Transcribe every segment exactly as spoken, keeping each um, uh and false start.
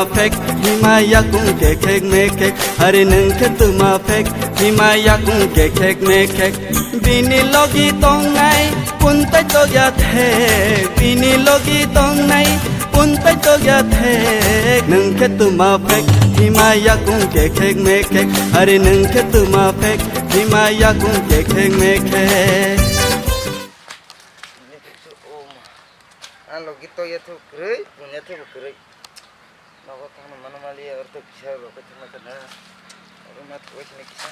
Phek, hima yakung kekhek mekhek, hari nwng khe tuma phek, hima yakung kekhek mekhek. Bini logi tongnai, puntai tokya thek, bini logi tongnai, puntai tokya thek. Nwng khe tuma phek, hima yakung kekhek mekhek, hari nwng khe tuma phek, hima yakung kekhek mekhek. Ang logi tokya thuk kwrwi, punya thuk kwrwi. Nogo thangna mano maliya, oro to kisa rok bai thangna kana. Oro ma thangwi sini kisa.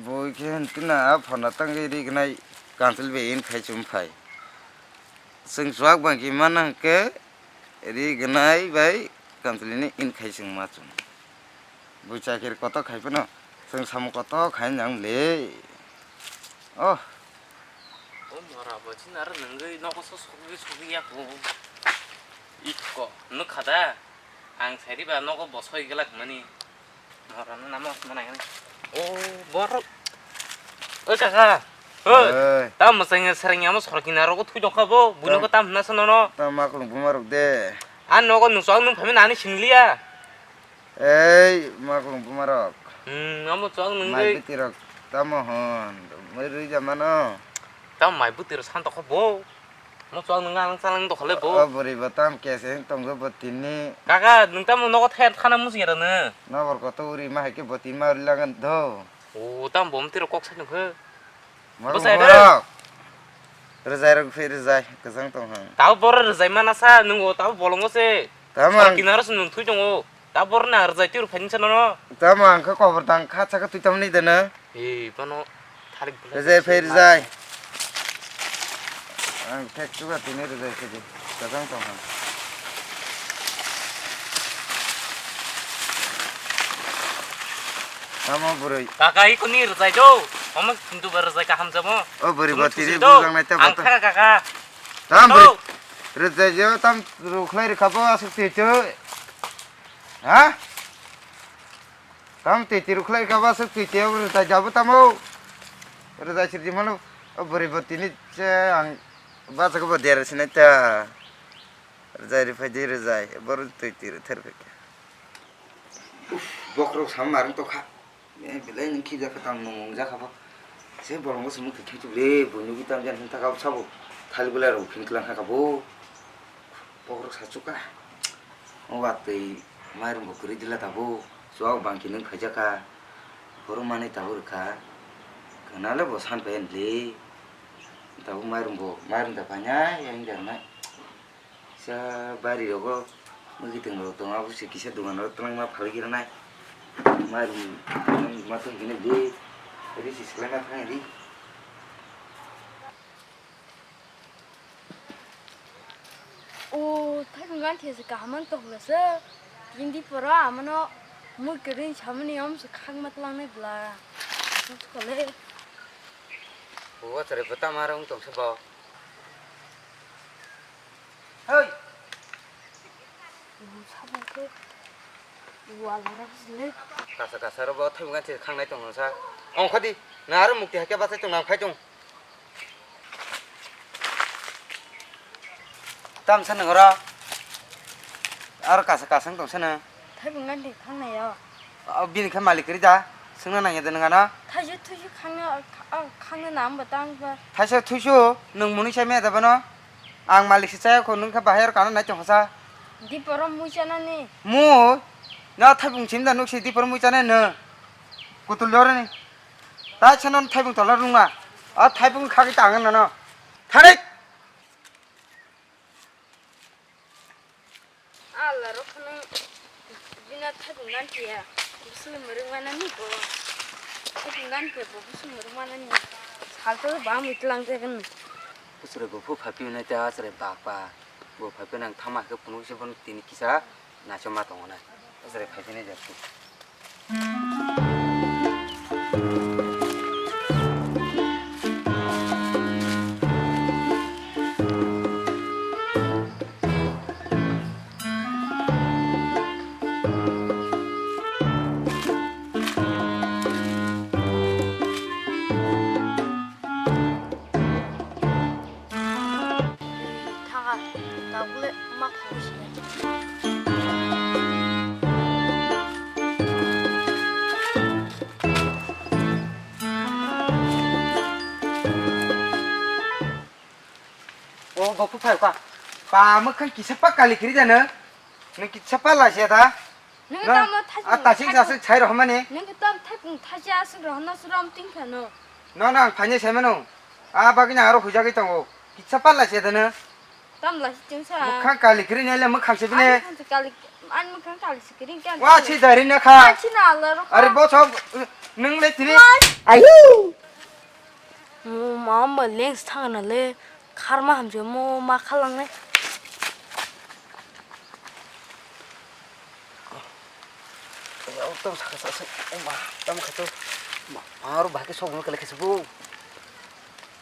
Bui khe hwn tuna a phone tangwi ri gnai council bai in khai chum phai. Chwng chuak bang ki mana hwnkhe ri gnai bai council ni in khai chwng ma chum. Bui chakiri kotor khai phano chwng samung kotor khai nang le. Oh. O mora bo chin aro nungwi nogo so sogwi sogwi ya ko. Ikko nuk khada. Ang sairi ba nogo bo soi glak mani. Mora no namo mana ngani. O borok. O kaka. Oi. Oi. Ta mwsang sereng amo sorkina rogo thui dongkha bo. Buino ko tam hna sono no. Ta maklung buma rok de. A nogo nung chwng nung phami nani singliya. Ei, maklung buma rok. Hmm, amo chwng nung Mai dei. Biti rok tamo hon. Mai rui ja mano. Tam mai buti rok san tokho bo. Mo chwng nung ang chalang tokho le bo. O bwrwi bo tam kese tonggo bo tini. Kaka, nung tamo nogo thaya khana musi ra ne. Nabor koto uri ma hai ke bo tin ma uri langan do. O tam bom tiro kok sai nung khe. Maklung Bwsai buma de. Rok. Rwjai rok phai rwjai kwchang tong hang. Tabo boro rwjai mana sa nung o tabo bolongo se. Tamo ang Sorkina ro se nung thui tongo. Tabo boro na rwjai tiro phai sa nono. Tamo ang khe kobor tang kha chakha twi tamo ni dana. Ei, bono thalik bulai Rwjai phai rwjai. Ang thek chuba tini rwjai khe di. Kwchang tong hang. Tamo bwrwi. Kaka, i kuni rwjai do. Omo hindu ba rwjai kaham jamo. O bwrwi Tamo ba tiri thusi do. Bujang nai ta Ang bata. Kaka, kaka. Tam bwrwi. Rwjai jo tam rukhlai rwkha bo aswk twi twi. Ha? Tam twi twi rukhlai rwkha bo aswk twi twi rwjai jabo tamo. Rwjai sirji mano. O bwrwi ba tini se ang bachakhe bo dera sinai ta. Rwjai rwphai di rwjai. Boro twi twi rwthar phai khe. Uff, bokhorok sama marwng tokha. Eh, belai nung khijakha tang nung wngjakha bo. Se bolongo se mukti thangchuk le, bo nugwi tamjani hwn thaka sabo. Thalik belai rok phin klang kha bo. Bokhorok sachukha. O watwi mairung bo kwrwi dila tabo. Chuwak bangki nung phaijakha. Borok manwi tabuk rwkha. Khwnale bo san phai le. Tabuk mairung bo, mairung da painai, yang janai. Kisa bari rogo mwkhitwng rok tongo, abo se kisa dogan o twlangma phalwi rwnai. Mairum ma thang hini di, ri si swlaima thang di. O, thaiphung ganthe se kaham ang tokla se. Tini pora amano mui kwrwi samani om se khakma twlangnai bwla. Aswk kole. O, chwrai bwtama rong tong se bo. Hei! Sabo khe wala rok sile. Kasa kasa rok bo thaibo ganchi khangnai tong sa. Ongkha di, na aro mukti hakhe bachai tong nang khai tong. Tam sa nang oro. Aro kasa kasa tong sa na. Thaibo ganchi khangnai yo. O, bini khe malik kwrwi da? Swngna nangya de nwng ano? Thaisa thuisu khangna, kha-, khangna nang bo tang ba. Thaisa thuisu? Nwng mwnwi sai maya da bono? Ang malik se chaya kho, nwng khe bahai oro kana nai tongkha sa? Di borom mui chanani. Mui? Na thaibung sim da nuk si di borom mui chanai nwng? Kutul jorani. Tai sano thaibung tola rungma. A thaibung khagwi ta ang nono. Tharik! Allah rok kheno bina thaibung gan tiya, bwswlwi mwrwk manani bo. Thaibung gan tiya bo bwswlwi mwrwk manani. Salto ba mui tlang jagan. Bwswlwi bo phu phapi nai ta aswlwi bakpa. Bo phapi nang thama khe phunuk se bono tini kisa naisok ma tongo nai. Aswlwi phaipinai jak. Tabuk le ma khogwi sinai. O, bo phai ka. Pa mwkhang kisa pa kali kiri jana. Nwng kisa pa la se da. Nwng tamo thajak a tasik thajak jasik sai rohmani. Nwng tamo thajak thajak asik rohna suram tingkha no. No, no, ang phanya sai mano. A bagina aro hujagwi tongo. Kisa pa la se da no. Tam la si tingsa. Mwkhang kali kiri nai le mwkhang se bine. Ani mwkhang se kali, ani mwkhang kali se kiri kya. Wa si dari na kha. Wa si na la ro. Are bo so nwng le tini. Ayu. Mo ma ma lens thang na le kharma hamje mo ma khalang nai. Ya, o tam saka saka, o ma, tam khato. Ma, aro bahai ke sok nung kele kese bo.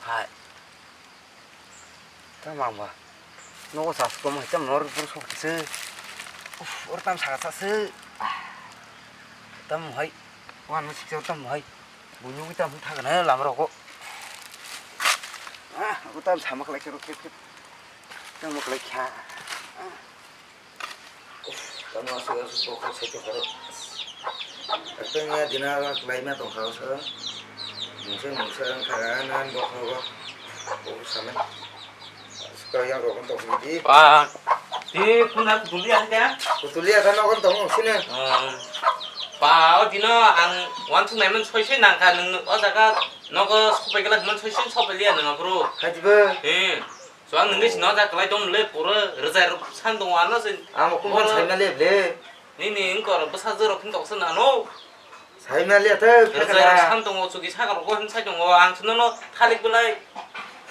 Hai. Tam ang ba. Nogo sa kom hai tam nor bur sok kese. Uf, or tam saka saka se. Tam hai. Wan mo sikse tam hai. Bunyu kita hum thagana lamro ko. Ah, o tam sama kele kero kero. Tam kele kya. Tamo aswk aswk bokhok sai tongkha rw. Ekdom ya dina rak laima tongkha o sir. Mungsa mungsa wngkha ga nan bokhok o. Bokhok samani. Swkang yang rok wng tong di. Pa. Di kuna kutuli ang kya? Kutuli ang kan nogon tong sini. Hmm. Pa, o dino ang wansuk naiman soi soi nangkha nwng o jaga nogo sopai gala man soi soi sopai liya nwng bro. Hai di ba? Hmm. So ang nungwi sino da kwlai tong le pura rwjai rw san tongo ano se. Amo kung kan saimali ble. Nini wngkor bwsa jwrok hin toksa nano. Saimali atha rwjai rw san tongo chuki saka rok hin sai tongo ang sino no thalik belai.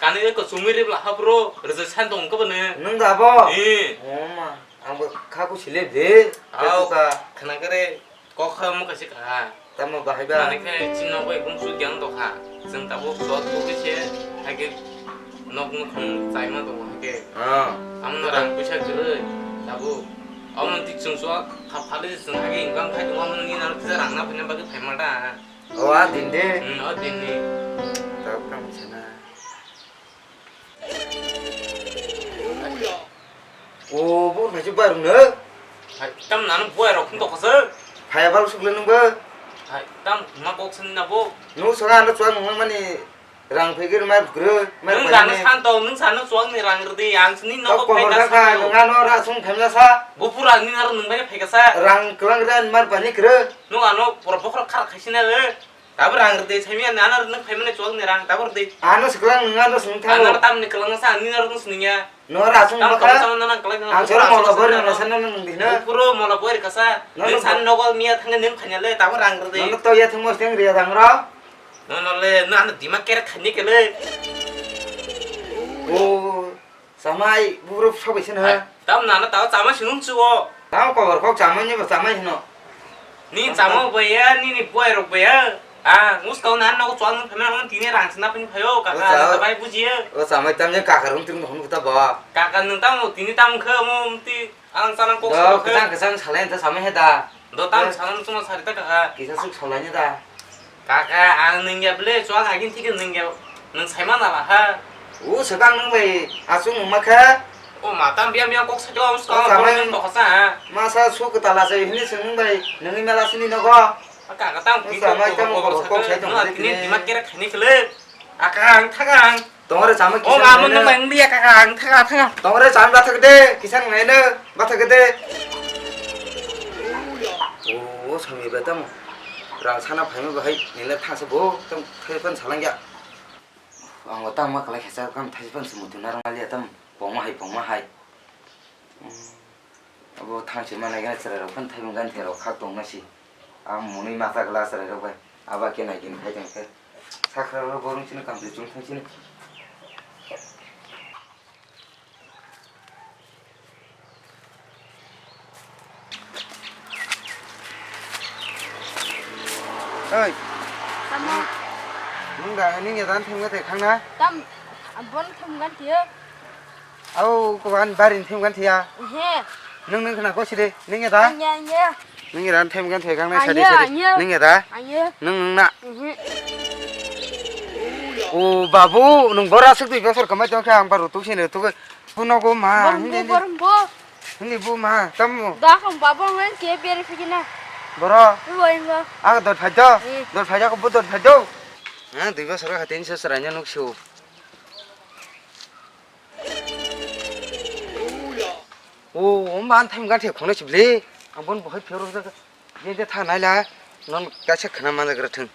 Kani ko chumui ribla hapro rwjai san tongo ko bene. Nung da bo? Eh. Oma, ang bo kha ku sile ble. Au, khana kare. Kok kha omo kaisa kaha. Tamo bahai ba? Mane khe chini nogo ekdom chuti ang tokha. Chwng tabuk dot bukui se haikhe nok nukhung chaima tongo haikhe. Ah. Amo no rang puisa kwrwi tabuk. Omo twi chwng chuak kha phali chwng haikhe income khai tongo, omo nini aro kisa rang na phaina bagwi phaima da. O a din de? Hmm, o din ni. Tabuk tamo sana. O, bo naisik bai rung no. Hai, tam nano buai rok phun tokha se. Phai abal suk le nung bo. Hai, tam ma kok sen na bo. Nung saka ano chuak nung mani rang phai gir mai gro, mai. Nung phai jano ni. San to, nung sano chuak ni rang rdi, ang sini no. Kok phai pohor ka ka sa. Nung ano ra sung phai na sa. Bo pura ni naro nung bai phai ka sa. Rang klang ran mar pani gro. Nung ano pura bokhor khar khaisina le. Tabuk rang rwdi, saimanya nana rw nwng phaimani chuak ni rang, tabuk rwdi. Ano swkang nwng ano swng thango. Ano tamni kwlwng sa, ani naro nwng swngya. No ra swng baka. Tamo tamo nana kwlwng. Ang soro mola bori na sana nwng di na. Puro mola bori kasa. Nwng san nogo miya thangni nwng phanya le, tabuk rang rwdi. Nwng to ya thangmo swng riya dang ro. Nono le, nana dima kere khani kele. O. Chamai, bubruk sabai sino ha? Tam nana tao chamai sinung chuo. Tao kobor kok chamai ni bo chamai hino. Ni chamai baya, ni ni buai rok baya. Ah, mus kau nan nogo chuang nung phaimani tini rang sina pini phayo, kaka, nana bai bujiya. O chamai tam je kaka rung tring hon kuta ba. Kaka nung tam tini tam khe mo mti ang sanang kok. Do, khe kesang kesang salai ta chamai heda. Do tam sanang chuma sarita kaka. Kisa suk salai ni da. Kaka, ang nungya ble, chuak agin thik nungya, nung saima nala ha. O swkang nung bai aswk nung ma kha. O matam biya biya kok sakhe, o swkang samai nung tokha sa. Masa su kwtala se hini se nung bai nungwi mela sini nogo. Kaka, tang tini samai tang kok sai tong tini. Dima kere khani khle. Aka ang thaga ang. Tongre chamai kisa. O ma mun nung bai nung biya kaka ang thaga thaga. Tongre chamai bathak de, kisa nung ene bathak de. O samai bai tamo. Rang sana phaima bahai nile thangsa bo tong thai pan salangya. Ang bo tangma kalai khaisa kam thai pan se mutu narang alia tam pongma hai pongma hai. Abo thangsi manai gana chwrai rok phan thai gan thai rok khak tong nasi. Ang muni mata gla chwrai rok bai aba ke nai gin khai tong khe. Sakra rok borong chini kam chung thang chini. Oi. Tamo. Nung da ning ya dan thum ga te khang na? Tam, bon thum gan tiyo. Au ko ban barin thum gan tiya. He. Nung nung khna ko sire, ning ya da? Nya, nya. Nung ya dan thum gan te khang na sade sade. Nya. Ning ya da? Anya. Nung nung na. Mhm. O babu, nwng boro aswk dui bosor kwmai tongkhe ang ba rutuk sini rutuk. Bo nogo ma, Borombo, hini, hini. Borombo. Hini bo ma, tamo. Da kong babo ang ke beri phikina. Boro. Bo ingo. Aga dor phai do. Hmm. Dor phai do, bo dor phai do. Ha, dui bosor kha tin se sranya nuk su. O, o man tham ga the khone chibli. Ang bon bohai phero ga. Ye de tha naila. Non kaisa khana man ga thung.